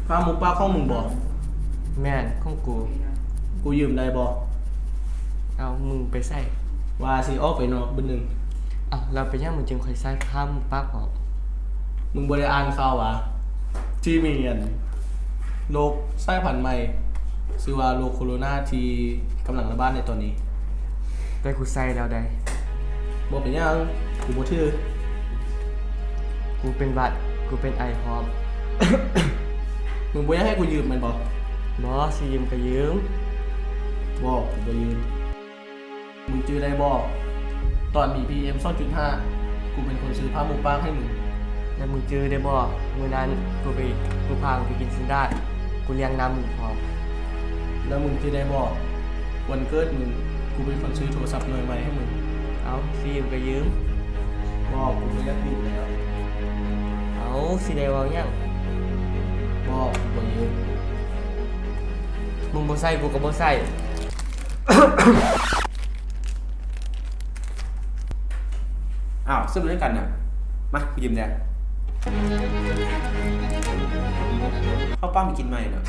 ຜ້າໝູ່ປາກຂອງມຶງບໍ? ແມ່ນ ຂອງກູ. ກູຢືມໄດ້ບໍ? ເອົາ ມຶງໄປໃສ? ວ່າຊິອອກໄປນອກບຶດໜຶ່ງ. ເອົ້າ ແລ້ວເປັນຫຍັງມຶງຈຶ່ງຄ່ອຍໃຊ້ຜ້າໝູ່ປາກອອກ? ມຶງບໍ່ໄດ້ອ່ານຂ່າວຫວາ ທີ່ມີອັນ ໂລກສາຍພັນໃໝ່ ຊື່ວ່າໂລກໂຄໂຣນາ ທີ່ກຳລັງລະບາດໃນຕອນນີ້? ແຕ່ກູໃສ່ແລ້ວໃດ໋. ບໍ່ເປັນຫຍັງ ກູບໍ່ຖື. ກູເປັນຫວັດ ກູເປັນໄອພ້ອມ. ມຶງບໍ່ຢາກໃຫ້ກູຢືມແມ່ນບໍ່? ບໍ່ ຊິຢືມກະຢືມ. ບໍ່ ກູບໍ່ຢືມ. ມຶງຈື່ໄດ້ບໍ່? ຕອນມີ ພີເອັມ ສອງຈຸດຫ້າ ກູເປັນຄົນຊື້ຜ້າໝູ່ປາກໃຫ້ມຶງ. ແລ້ວມຶງຈື່ໄດ້ບໍ່? ມື້ນັ້ນກູໄປ ກູພາມຶງໄປກິນເສັ້ນດາດ ກູລ້ຽງນ້ຳມຶງພ້ອມ. ແລ້ວມຶງຈື່ໄດ້ບໍ່? ວັນເກີດມຶງ ກູເປັນຄົນຊື້ໂທລະສັບໜ່ວຍໃໝ່ໃຫ້ມຶງ. ເອົາ ຊິຢືມກະຢືມ. ບໍ່ ກູບໍ່ຢາກຢືມແລ້ວ. ເອົາ ຊິໄດ້ເວົ້າຫຍັງ? ບໍ່ ກູບໍ່ຢືມ. ມຶງບໍ່ໃສ່ ກູກະບໍ່ໃສ່. ອ້າວ ສະຫຼຸບນຳກັນນະ. ມາ ກູຢືມແດ່. ເອົາປ້າມໄປກິນໃໝ່ນະ.